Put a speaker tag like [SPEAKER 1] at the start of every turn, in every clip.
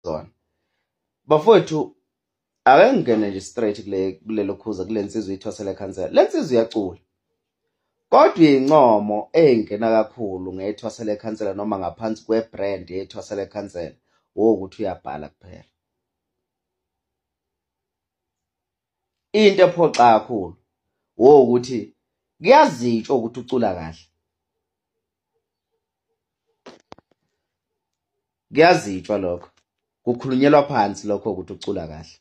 [SPEAKER 1] Zona bafowethu, ake ngingene nje straight kulelo khuza kule nsizwa ithwasa lekhansela. Le nsizwa iyacula, kodwa iy'ncomo ey'ngena kakhulu ngethwasa lekhansela noma ngaphansi kwe-brand yethwasa lekhansela wokuthi uyabhala kuphela. Into ephoxa kakhulu wokuthi kuyazitsho ukuthi ucula kahle, kuyazitshwa lokho, kukhulunyelwa phansi lokho ukuthi ucula kahle,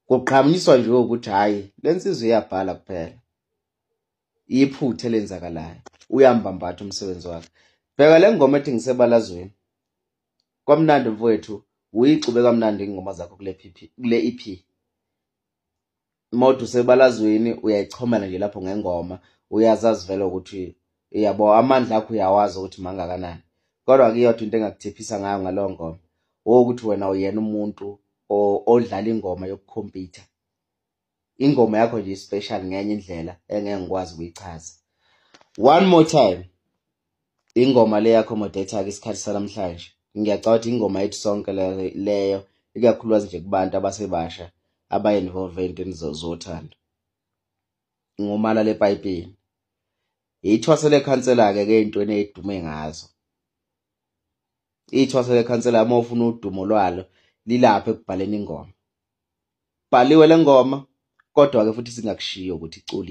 [SPEAKER 1] kuqhamiswa nje ukuthi hhayi le nsizwa iyabhala kuphela. Iphutha elenzakalayo, uyambambatha umsebenzi wakhe. Bheka le ngoma ethi ngisebalazweni, kwamnandi mfowethu, uyixube kamnandi ingoma zakho kule PP, kule EP. Mawuthi usebalazweni uyayichomela nje lapho ngengoma, uyazazi vele ukuthi yabo amandla akho uyawazi ukuthi mangakanani. Kodwa-ke iyodwa into engakuthiphisa ngayo ngaleyo ngoma wokuthi wena uyena umuntu odlala ingoma yokukhompyutha. Ingoma yakho nje special ngenye indlela engeke ngikwazi ukuyichaza. One more time, ingoma le yakho modetha-ke isikhathi sanamhlanje, ngiyacabanga ukuthi ingoma yethu sonke leyo, ikakhulukazi nje kubantu abasebasha aba-involve ey'ntweni zothando. Ngumala lepayipini ithwasa lekhansela-ke ke ey'ntweni ey'dume ngazo. Ithwasa lekhansela uma ufuna udumo lwalo lilapha ekubhaleni ingoma. Bhaliwe le ngoma, kodwa-ke futhi singakushiyi ukuthi iculi.